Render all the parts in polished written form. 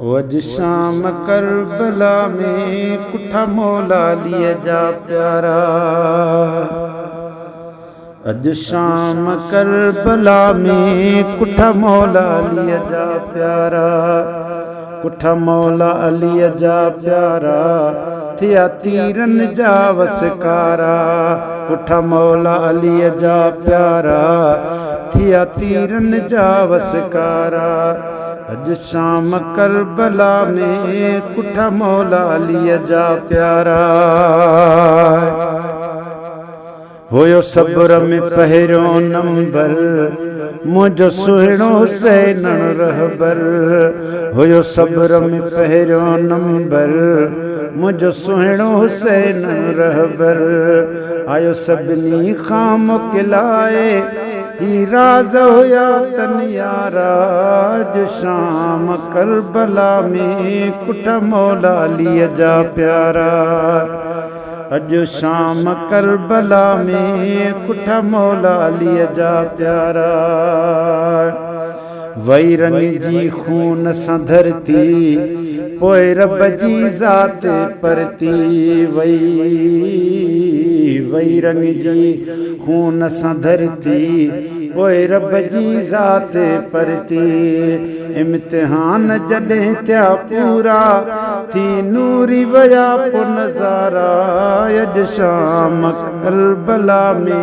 او اڄ شام ڪربلا ۾ ڪٺا مولا عليء جا پيارا. اڄ شام ڪربلا ۾ ڪٺا مولا عليء جا پيارا. ڪٺا مولا عليء جا پيارا ٿيا تيرن جا وسڪارا. ڪٺا مولا عليء جا پيارا ٿيا تيرن جا وسڪارا. اڄ شام ڪربلا ۾ ڪٺا مولا عليء جا پيارا. هيو صبر ۾ پهريون نمبر منهنجو سهڻو حسينڻ رهبر. هيو صبر ۾ پهريون نمبر منهنجو سهڻو حسينڻ رهبر. آيو سڀني کان موڪلائي هي راز هيا تن يارا. اڄ شام ڪربلا ۾ ڪٺا مولا عليء جا پيارا. اڄ شام ڪربلا ۾ ڪٺا مولا عليء جا پيارا. وئي رڃ جي خون سان ڌرتي پوء رب جي ذات پرتي. وئي وئي رڃ جي خون سان ڌرتي پوء رب جي ذات پرتي. امتحان جڏهن ٿيا پورا ٿي نوري ويا پو نظارا. اڄ شام ڪربلا ۾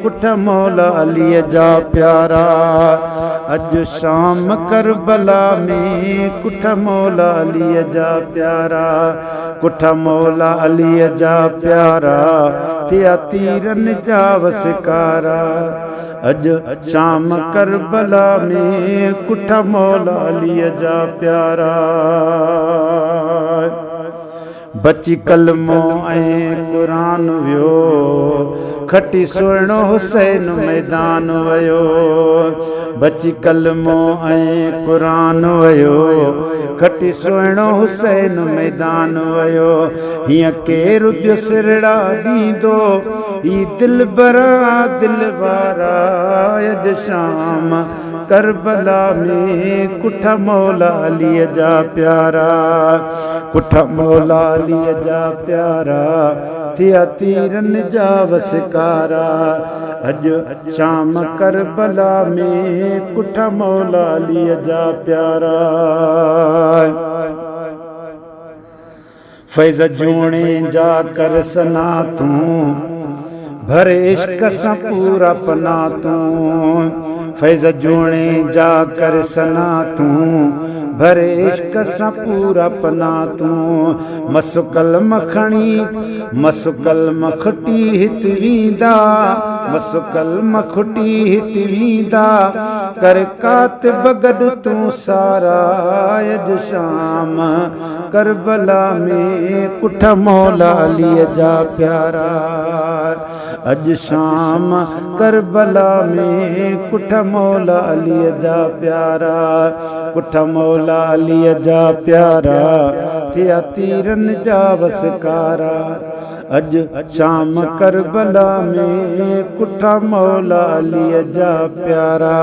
ڪٺ مولا عليء جا پيارا. اڄ شام ڪربلا ۾ ڪٺ مولا عليء جا پيارا. ڪٺ مولا عليء جا پيارا ٿيا تيرن جا وسڪارا. اڄ شام ڪربلا ۾ ڪٺ مولا عليء جا پيارا. بچي ڪلمو ۽ قرآن ويو، کٽي سهڻو حسين ميدان ويو. بچي ڪلمو ۽ قرآن ويو، کٽي سهڻو حسين ميدان ويو. هيئن ڪير ٻيو سرڙا ڏيندو، هي دلبرا دل وارا. اڄ شام ڪربلا ۾ ڪٺ مولا عليء جا پيارا. ڪٺ مولا عليء جا پيارا ٿيا تيرن جا وسڪارا. اڄ شام ڪربلا ۾ ڪٺ مولا عليء جا پيارا. فيض جوڻي جا ڪر ثنا تون، ڀر عشق سان پورا پنا تون. فيض جوڻي جا ڪر ثنا تون، ڀر عشق سان پورا پنا تون. مس قلم کڻي مس قلم کٽي هت ويندا، مس قلم کٽي هت ويندا. ڪر ڪاتب گڏ تون سارا. اڄ شام ڪربلا ۾ ڪٺ مولا عليء جا پيارا. اڄ شام ڪربلا ۾ ڪٺ مولا عليء جا پيارا. ڪٺ مولا عليء جا پيارا ٿيا تيرن جا وسڪارا. اڄ شام ڪربلا ۾ ڪٺ مولا عليء جا پيارا.